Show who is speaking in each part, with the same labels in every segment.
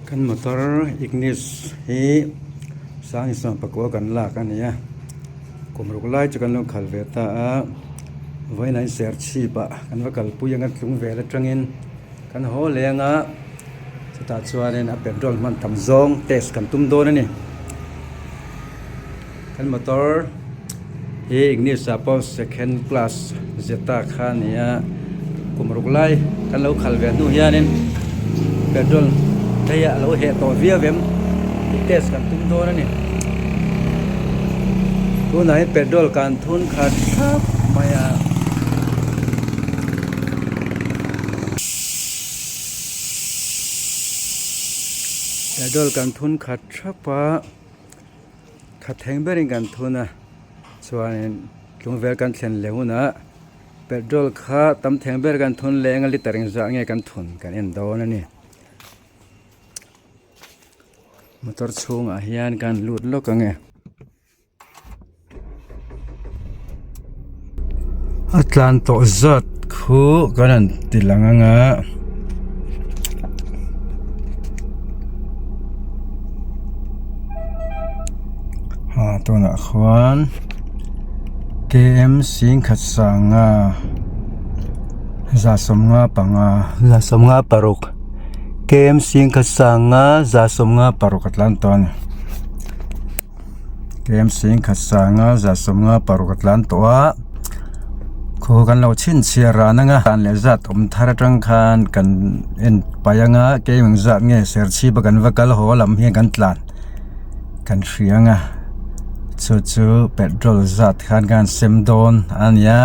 Speaker 1: Kan motor Ignis hi sang sawm pakua kan lak a ni a kum ruk lai chu kan lo khalh ve ta a vawiin an ser chhip ah kan va kalpui anga tlung vel atangin kan haw leng a chutah chuanin a petrol hman tam zawng test kan tum dawn a ni kan motor hi Ignis ah pawh second class Zeta kha a ni a kum ruk lai kan lo khalh ve hnu hianin petrol phei a lo heh tawh viau em tih test kan tum dawn a ni tunah hian petrol kan thun khat thap mai a. Petrol kan thun khat thap a khat thleng berin kan thun a chuanin tlungvel kan thlen leh hunah petrol kha tam thleng ber kan thun leh eng a liter engzah nge kan thun kan en dawn a ni motor chhungah hian kan lut lawk ang e. A tlan tawh zat khu kan han ti lang ang a. Ah tunah khuan km singkhat sanga 156 km singkhat sanga 156 a tlan tawh a ni. Km singkhat sanga 156 a tlan tawh a khaw kan lo chhinchhiar ran anga dan leh zat awm thar atang khan kan en paih anga km engzat nge serchhip a kan va kal haw lam hian kan tlan kan hria anga chu chu petrol zat khan kan sem dawn a nia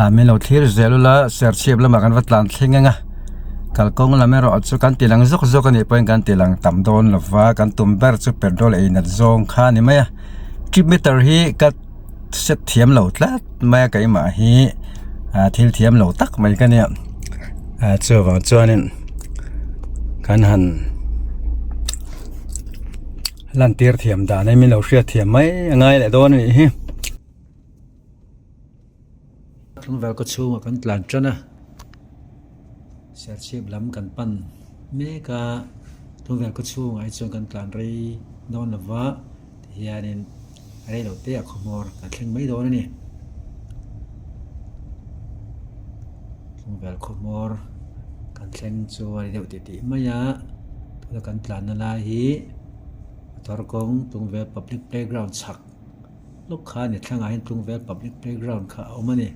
Speaker 1: ah min lo thlir zel ula serchhip lamah kan va tlan thleng anga kalkawng lam erawh chu kan ti lang zawk zawk a nih pawhin kan ti lang tam dawn lo va kan tum ber chu petrol ei nat zawng kha a ni mai a trip meter hi ka set thiam lo tlat mai a keimah hi ah thil thiam lo tak mai ka nia ah chuvang chuanin kan han lantir thiam dan hi min lo hriat thiam mai a ngai leh dawn a nih hi.
Speaker 2: Tlangval khaw chhungah kan tlan tan a serchhip lam kan pan mek a tlangval khaw chhungah hi chuan kan tlan rei dawn lo va tihianin rei lo te ah khawhmawr kan thleng mai dawn a ni tlangval khawhmawr kan thleng chu a ni deuh tih tih mai a tuna kan tlanna lai hi motor kawng tlangval public playground chhak. Lawk kha a ni thlangah hian Tlungvel public playground kha a awm a ni.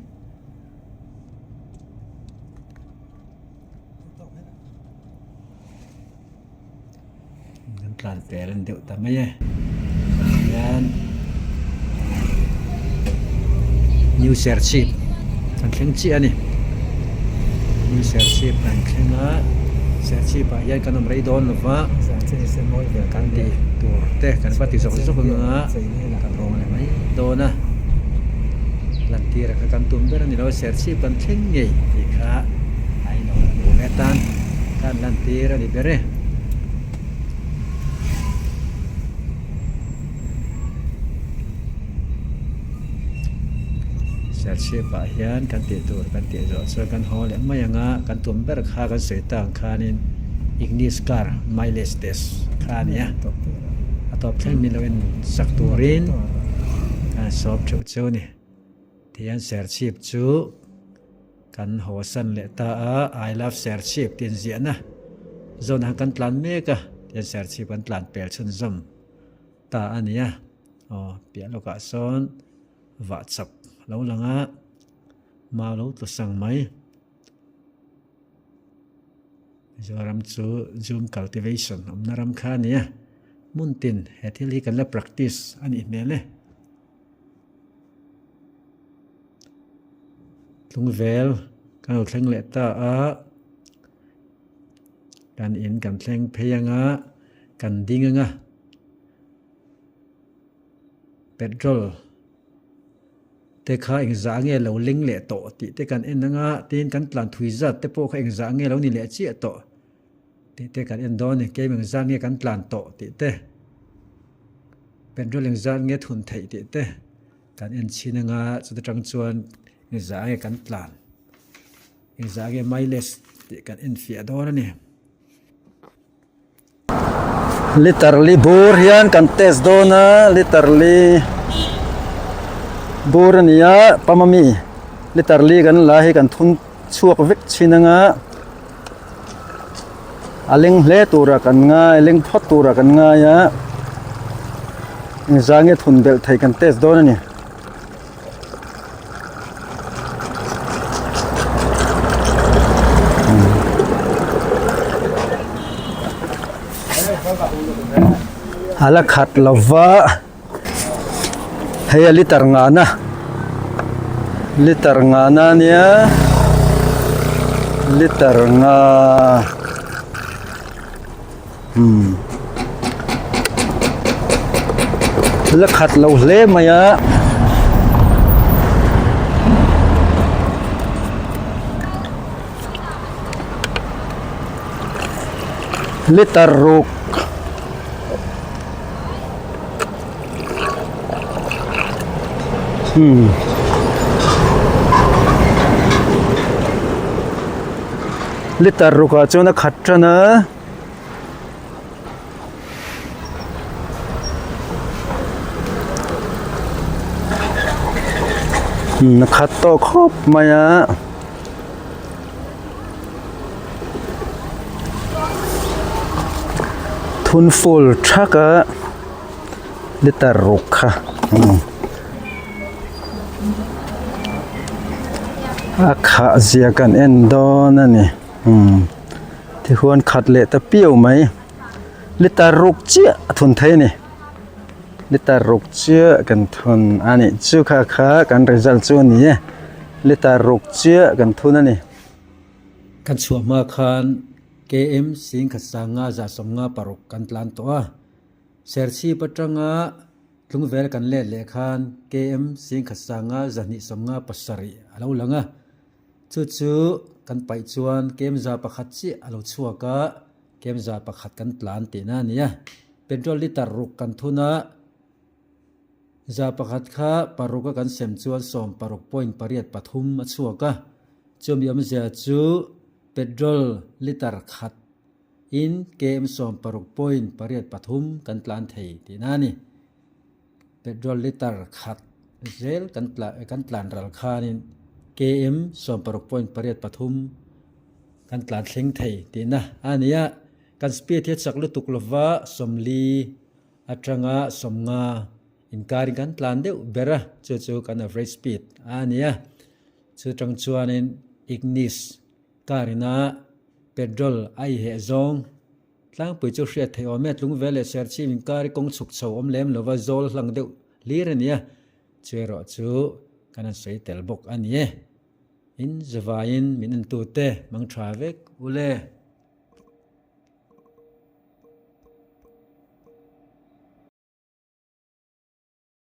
Speaker 2: Kan tlan pel a ni deuh ta mai e. Hian New Serchhip kan thleng chiah a ni. New Serchhip kan thleng a Serchhip ah hian kan awm rei dawn lo va kan tih tur te kan va ti zawk zawk ang a kan awm leh mai dawn a lantir kha kan tum ber a ni lo Serchhip kan thleng ngei tih kha a inawm hmuh ve atan khan lantir a ni ber e. Serchhip ah hian kan tih tur kan tih zawh chuan kan haw leh mai ang a kan tum ber kha kan sawi ta ang khanin Ignis car mileage test kha a ni a a tawp thleng min lo en sak turin kan sawp theuh chu a ni tihian Serchhip chu kan haw san leh ta a I love Serchhip tih inziahna zawn ah kan tlan mek a tihian Serchhip kan tlan pel chhunzawm. Ta a ni a aw piah lawkah sawn vah chak lo lang a mau lo tlu sang mai Mizoram chu zoom cultivation awmna ram kha a ni a hmun tin he thil hi kan la practice a nih hmel e. Tlungvel kan lo thleng leh ta a kan in kan thleng phei anga kan ding anga petrol te kha engzah nge lo leng leh tawh tih te kan en anga tin kan tlan thui zat te pawh kha engzah nge lo ni leh chiah tawh tih te kan en dawn a ni kem engzah nge kan tlan tawh tih te petrol engzah nge thun theih tih te kan en chhin anga chuta tang chuan engzah nge kan tlan engzah nge mileage tih kan en fiah dawn a ni.
Speaker 1: Liter li bur hian kan test dawn a liter li bur a ni a pump ami liter li kan la hi kan thun chhuak vek thin anga a leng hle tura kan ngai a leng phawt tura kan ngai a engzah nge thun belh theih kan test dawn a ni. A la khat lo va hei a liter ngana liter ngana ania liter nga umm la khat lo hle mai a. Liter ruk umm liter ruk ah chuan a khat tan a. Umm a khat tawh khawp mai a. Thun full thak a liter ruk kha a khah zia kan en dawn a ni umm tihuan khat leh ta piau mai liter ruk chiah a thun thei a ni liter ruk chiah kan thun a nih chu kha kha kan result chu a ni e liter ruk chiah kan thun a ni.
Speaker 2: Kan chhuah hma khan KM singkhat sanga 156 kan tlan tawh a, Serchhip atanga Tlungvel kan let leh khan KM singkhat sanga 257 a lo lang a, chu chu kan paih chuan KM 100 chiah a lo chhuak a, KM 100 kan tlan tihna a ni a, petrol litre ruk kan thun a. 100 kha paruk a kan sem chuan 16.83 a chhuak a, chumi awmzia chu petrol litre khat in KM 16.83 kan tlan thei tihna a ni. Petrol litre khat zel kan kan tlan ral khanin KM 16.83 kan tlan thleng thei tihna a ni a, kan speed hi a chak lutuk lova 40 Atanga 50 inkarin kan tlan deuh ber a, chu chu kan average speed a ni a. Chu tang chuanin Ignis car ina petrol a i heh zawng tlangpui chu hriat theih awm e, Tlungvel leh Serchhip inkar hi kawng chhuk chho awm lem lova zawl hlang deuh hlir a ni a, chu erawh chu kan han sawi tel bawk a ni e. In zavaiin min entute mang tha vek ule.